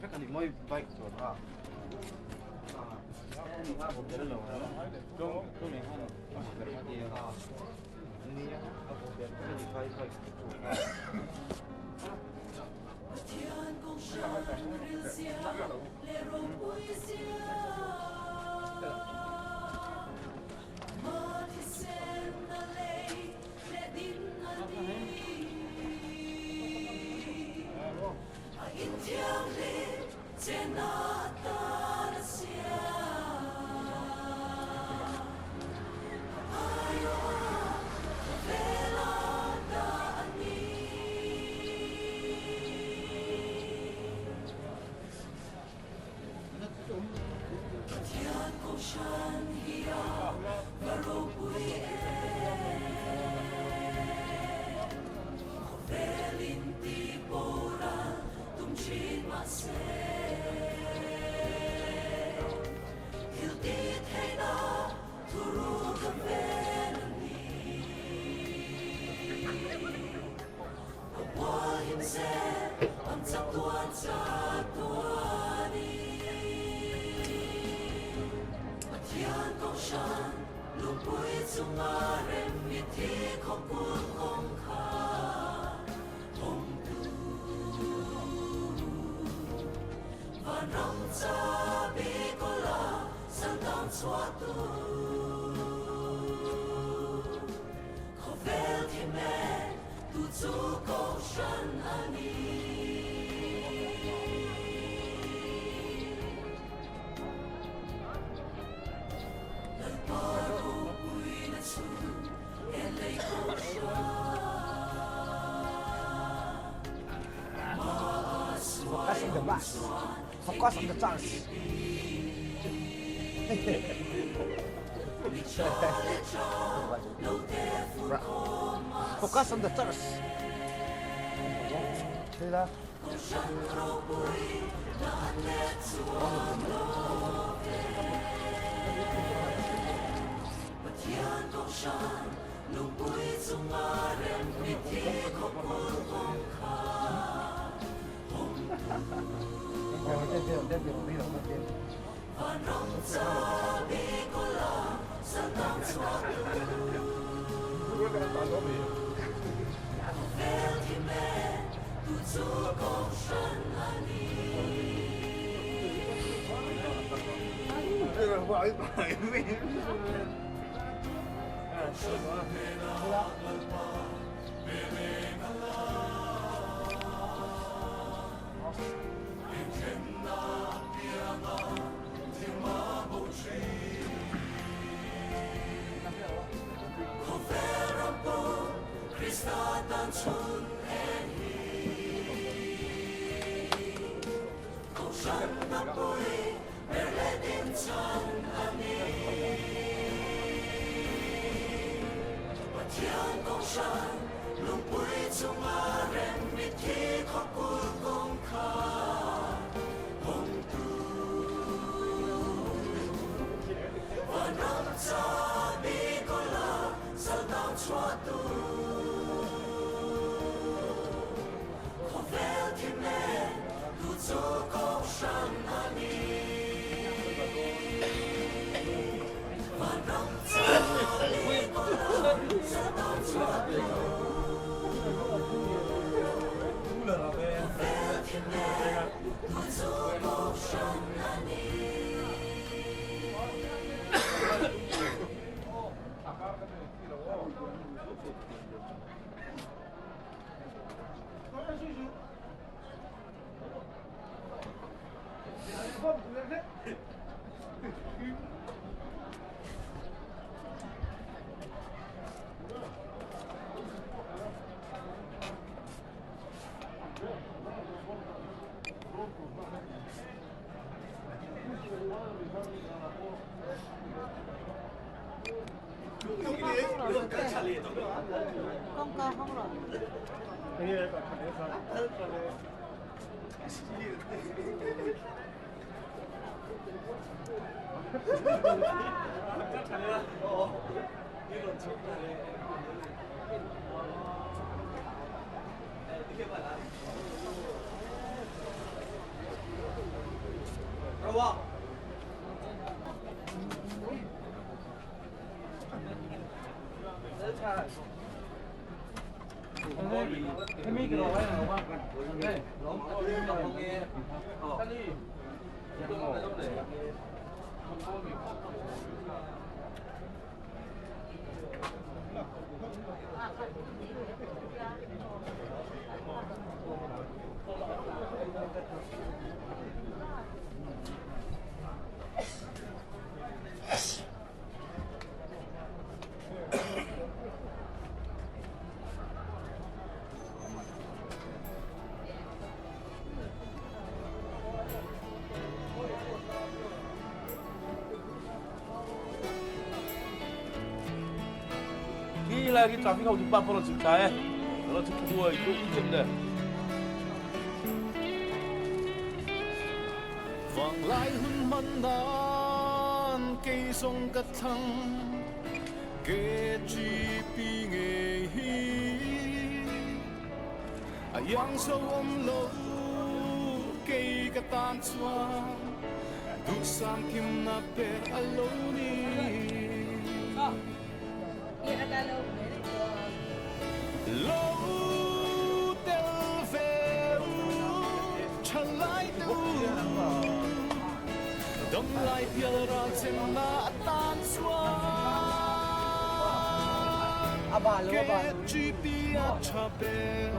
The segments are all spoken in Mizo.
Vek ani mawi bike chuan a. Focus on the bus. Focus on the chance. Focus on the church. Khi lai khi traffic ho chu pa pawh rawn chhuk thla e rawn chhuk thla duai duai chem le. Vanglai hun hman nan kei zawng ka thlang KGP ngei hi a iang zo awm lo kei ka tan chuan duhsam thimna ber a lo ni. Lo tel ve u, tha lai te u, dam lai pial ral chenna atan chuan KGP a tha ber.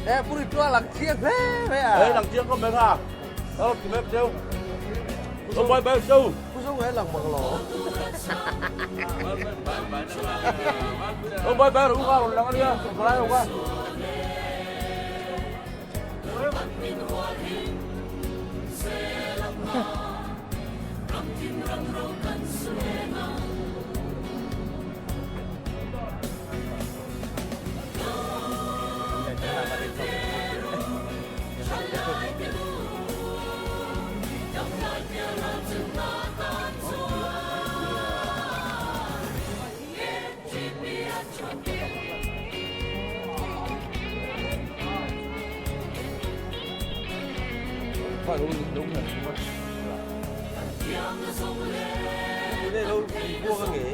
Ê, puri tua lang chiang hle mai à. Ê, lang chiang không mấy kha. Đó, kìm em siêu. Không bay bay siêu. Pu số lang bằng lỗ. Không bay bay rồi qua rồi lang đi. Không lại qua. Phải đúng đúng rồi. Đây đâu cua cái nghỉ.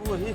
Cua hi.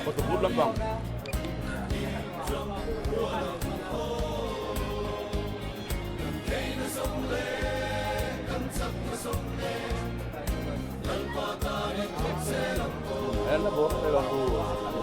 Có tụi bút lắm vòng. Ella bo, ella bo.